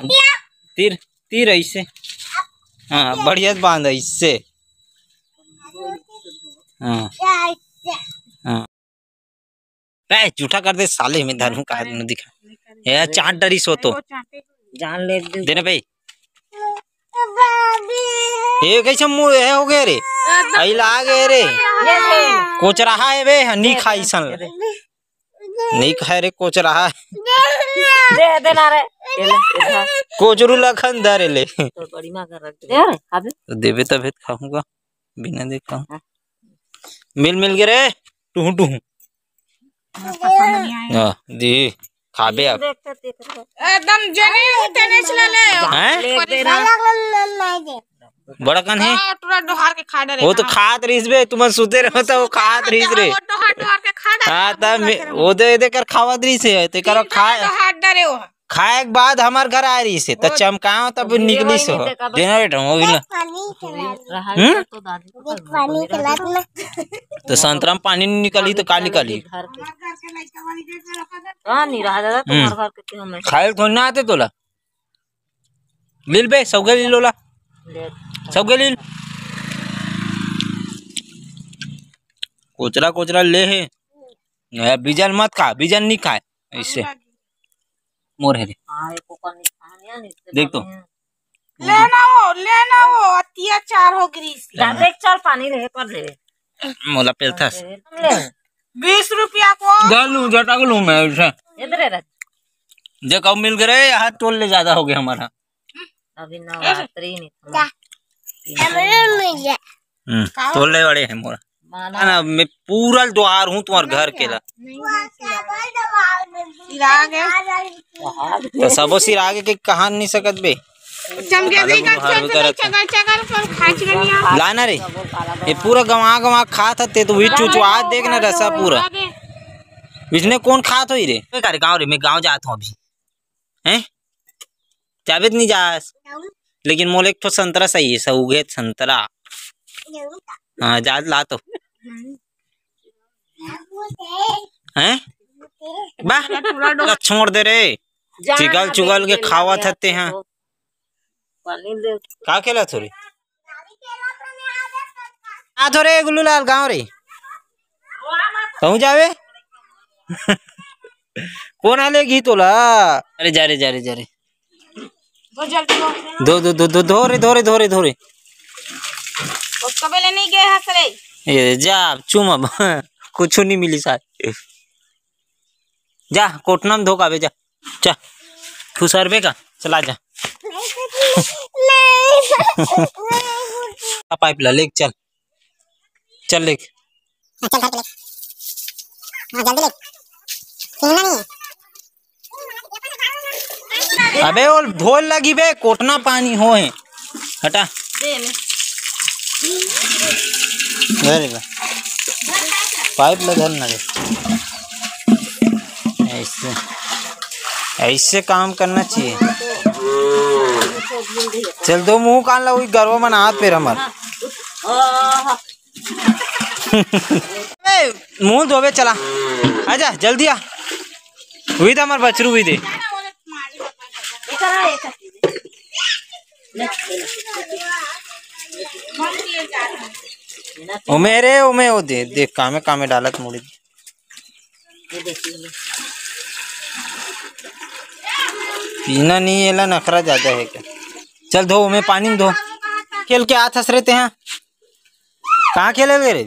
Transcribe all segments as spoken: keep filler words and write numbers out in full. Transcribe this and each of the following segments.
तीर, तीर ऐसे। हाँ, बढ़िया से बांध ऐसे। हाँ। हाँ। बे, जूठा कर दे साले, में धरू का न दिखा। ये चाट डरी सो तो। जान ले दे। देने भाई। ये कैसे मुंह ये हो गए रे? अइला आ गए रे। कोचराहा है बे, नहीं खाई सन। नहीं खाए रे, कोचराहा है। दे दे ना रे। ये ले, इधर। कोचरू लखन धरे ले। तो बड़ी माँ कर रख दे। दे रे, खा दे। तो देबे तबे तो खाऊंगा, बिना देखा। हाँ। मिल मिल के रे, टुहू टुहू। हाँ, दी, खाबे अब। एकदम जने तेने चला ले। हैं? ले दे ना। बड़ा कन है? हाँ, टुरा डोहार के खा डरे वो तो कहाँ? खात रहिस बे, तुमन सुते रहो तो वो खात रहिस रे। वो डोहार, डोहार के खा डरे। हाँ, तब वो दे, दे कर खावत रहिस है, ते करो खा। डोहार डरे वो। खाए के बाद हमार घर आए रहिस है, त चमकाओ तब निकलिस हो। देना बेटा, वो भी ला। हम्म? तो संतरा में पानी नहीं निकली तो का निकली? कहाँ नहीं रहा दादा, तुम्हारे घर के क्यों में? खाए थोड़ी ना आते तोला। लील बे, सौगे लील ओला। सौगे लील। कोचरा, कोचरा ले है। ए, बीजन मत खा, बीजन नहीं खाए। ऐसे। मोर है रे। देख तो। ले ना हो, ले ना हो, अत्याचार हो गरीस। जा देख, चल पानी ले पर ले। मोला पेलथस। ले। बीस रुपया को। जा लूं, जटा को लूं मैं ऐसे। इधर है। देख, अब मिल गए, यहाँ तोल ले ज्यादा हो गया हमारा। अभी नवरात्रि नहीं। हम्म, तोले वाले हैं मोर। माना। ना, मैं पूरा द्वार हूँ तुम्हारे घर के ला। सिराग है। तो सबो सिराग के कहा नहीं सकत बे। चमचेदी का बाहर भी करत है। चगल चगल कर खाच रही है। लाना रे, ये पूरा गवा गवा खात हते तो वही चुचुआ देख ना रसा पूरा। इसने कौन खात होई रे? मैं गाँव रे, मैं गाँव जात हूँ अभी। हैं? जाबे त नहीं जास। लेकिन मोला एक ठो संतरा सही है, सौगेत संतरा। हाँ, जा ला तो। हैं? बा, ला छोड़ दे रे। चुगल चुगल के खावत हते हैं। का खेला थोड़ी? आ थोरे गुल्लू लाल गाँव रे। कहूँ जावे? कौन आ लेगी तोला? अरे जा रे, जा रे, जा रे। दो जल्दी दो। दो, दो, दो, दो, धो रे, धो रे, धो रे, धो रे। उसको पहले नहीं गए हंस रे। ए, जा, चुम अब। कुछ नहीं मिली साथ। जा, कोटना में धोकाबे, जा। जा, खुसरबे का, चला जा। आ पाइप ला, लेके चल। चल, लेके। हाँ, चल, धर के ले। हाँ, जल्दी ले। छीनना नहीं है। अबे, वो धोल लगी बे, कोटना पानी हो है। हटा। दे ले। धर ले। पाइप ला धर ना रे। ऐसे, ऐसे काम करना चाहिए। चल, दो मुंह कान ला, वही गरवा मन हाथ पैर हमर। ए, मुंह धोबे, चला। आजा, जल्दी आ। हुई दे हमर बछरू, हुई दे। ओमे रे, ओमे, ओ दे, देख, कामे, कामे डालत मुड़ी। पीना नहीं, एला नखरा ज्यादा है क्या? चल धो, ओमे पानी में धो। खेल के आत हस रे तेहा। कहाँ खेले गए रे?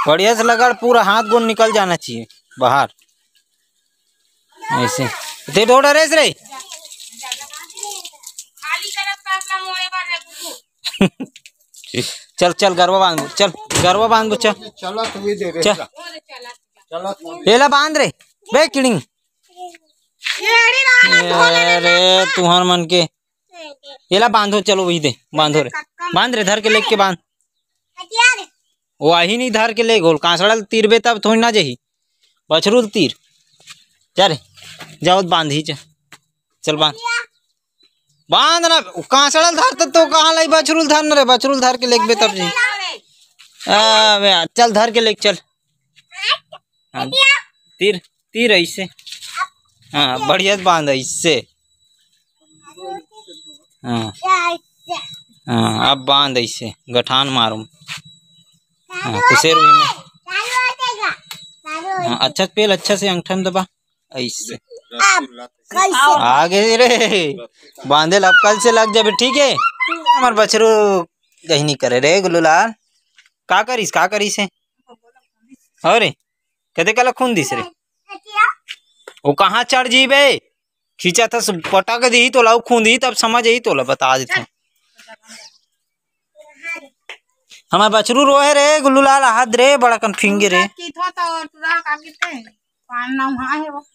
बढ़िया से लगड़, पूरा हाथ गोड़ निकल जाना चाहिए बाहर। ऐसे। ते धो डरेस रे। चल, चल, गरवा बांध, चल, गरवा बांध, चल। चला, तू ही दे रे। चल। चला, तू ही। एला बांध रे, बे किड़िंग। अरे, तुहर मन के। एला बांधो, चलो, वही दे, बांधो रे। बांध रे, धर के लेके बांध। वो आही नहीं, धर के ले गोल, कांसड़ा तीरबे तब थोड़ी ना जही। बछरू तीर। जा रे, जाओ बांध ही, चल। चल बांध। बांध ना, कांसड़ा धर त तो कहाँ लाई बछरू धर न रे, बछरू धर के लेकबे तब जी। अबे यार, चल धर के लेके चल। हाँ, तीर, तीर ऐसे। हाँ, बढ़िया से बांध अइसे। हाँ। हाँ, अब बांध अइसे, गठान मारो। हाँ, खुसेर हुई में। हाँ, अच्छा से पेल, अच्छा से अंगठा में दबा, अइसे। आगे रे, बांधे ला, अब कल से लग जाबे, ठीक है? हमर बछरू गहिनी करे रे गुल्लू लाल, का करिस, का करिस हे? अरे, कदे कला खूंद दिस रे? वो कहाँ चढ़ जीबे? खींचा था, पटक दी तो लाऊ खूंद ही, तब समझ आई, तोला बता देते हैं। हमर बछरू रोहे रे गुल्लू लाल, हाथ रे, बड़ा कन फिंगे रे। की थो तो टुरा का किते? पान ना हुआ है वो।